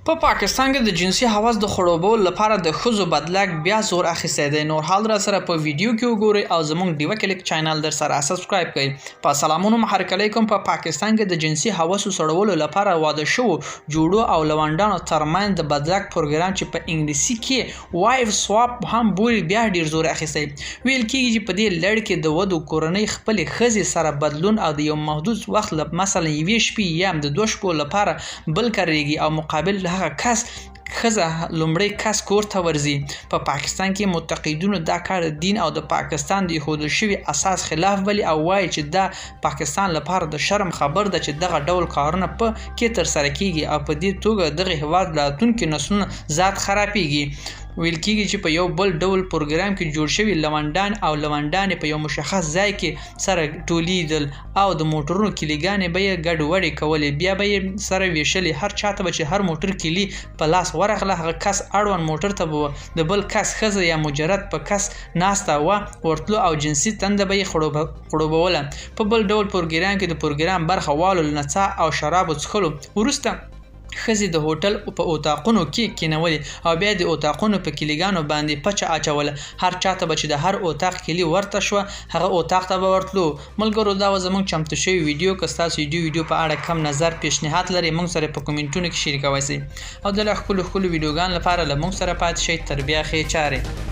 په پاکستان کې د جنسي هوس د خړوبولو لپاره د ښځو بدلک بیا زور اخیستی دی. نور حال را سره په ویډیو کې وګورئ او زمونږ ډیوه کلیک چینل در سره سبسکرایب کړئ. په سلامونو هرکلی کوم. په پاکستان کې د جنسي هوسو سړولو لپاره واده شوو جوړو او لونډانو ترمنځ د بدلک پروګرام چې په انګلیسي کې وایف سواپ هم بولي بیا ډیر زور اخیستی. ویل کیږي چې په دې لړ کې د ودو کورنۍ خپلې ښځې سره بدلون او د یو محدود وخت مثلا یوې شپې یا د دوه شپو لپاره بل کرېږي او مقابل هغه کس ښځه لومړی کس کور ته ورځي. په پاکستان کې متقدینو دا کار د دین او د پاکستان د ایښودل شوي اساس خلاف بلي او وایي چې دا پاکستان لپاره د شرم خبر ده چې دغه ډول کارونه په کې ترسره کیږي او په دې توګه د دغه هیواد راتلونکي نسلونه ذات خرابیږي. ویل کیږي چې په یو بل ډول پروګرام کې جوړ شوي لونډان او لونډانې په یو مشخص ځای کې سره ټولیدل او د موټرونو کیلي ګانې به یې ګډ وډې کولې، بیا به یې سره ویشلې، هر چاته به چې هر موټر کیلي په لاس ورغله، هغه کس اړوند موټر ته به د بل کس ښځه یا مجرد په کس ناسته وه ورتلو او جنسي تنده به یې خړوبوله. په بل ډول پروګرام کې د پروګرام برخه والو له نڅا او شرابو څښلو وروسته ښځې د هوټل په اتاقونو کې کینولې او بیا یې د اتاقونو په کیلیګانو باندې پچه اچوله، هر چاته به چې د هر اتاق کیلي ورته شوه هغه اتاق ته به ورتلو. ملګرو دا وه زموږ چمتو شوې ویډیو، که ستاسو د دې ویډیو په اړه کوم نظر پیشنهاد لرئ موږ سره په کومنټونو کې شریکوی سئ او د لا ښکلو ښکلو ویډیوګانو لپاره له موږ سره پاتې شئ. تر بیا ښې چارې.